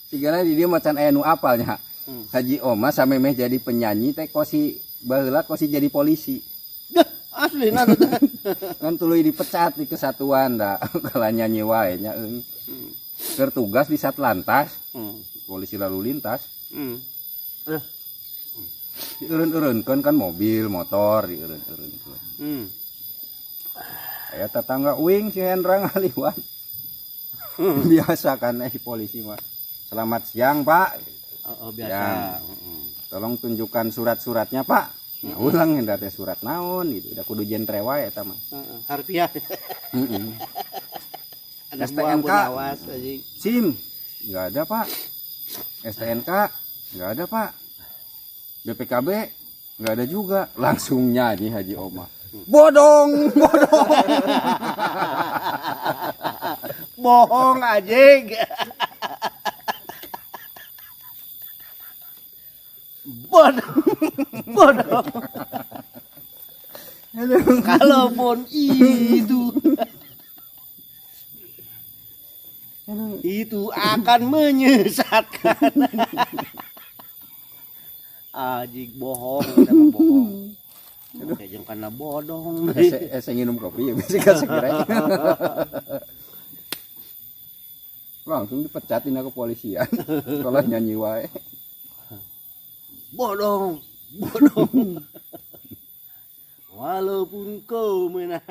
Sigana di dieu macan aya nu apal nya. Haji Oma samemeh jadi penyanyi teh kosi baheula kosi jadi polisi. Dah, asli nah teh. Kan tuluy dipecat di kesatuan da kalau nyanyi wae nya eung. Keur tugas di Satlantas. Polisi lalu lintas. Dieureun-eureunkeun kan mobil, motor dieureun-eureunkeun. Aya tetangga uing si Hendra ngaliwat. Biasa kan polisi mah. Selamat siang, Pak. Oh, biasa. Ya. Tolong tunjukkan surat-suratnya, Pak. Nah, ulang Hendra teh surat naon gitu. Udah kudu jentre wae eta mah. Heeh, harfiah. Heeh. Anak STNK. buah pun awas, anjing. SIM nggak ada, Pak. STNK nggak ada, Pak. BPKB nggak ada juga. Langsung nyanyi Haji Oma. Bodong, bodong. Bohong anjing. Bodoh, bodoh. Kalaupun itu akan menyesatkan. Anjing bohong, kita mah bohong. Aduh. Kayak jeung kana bodong. Ese nginum kopi ya, bisa kasegera. Langsung dipecatin ke kepolisian. Kalau nyanyi wae. Bodong, bodong. Walaupun kau menang.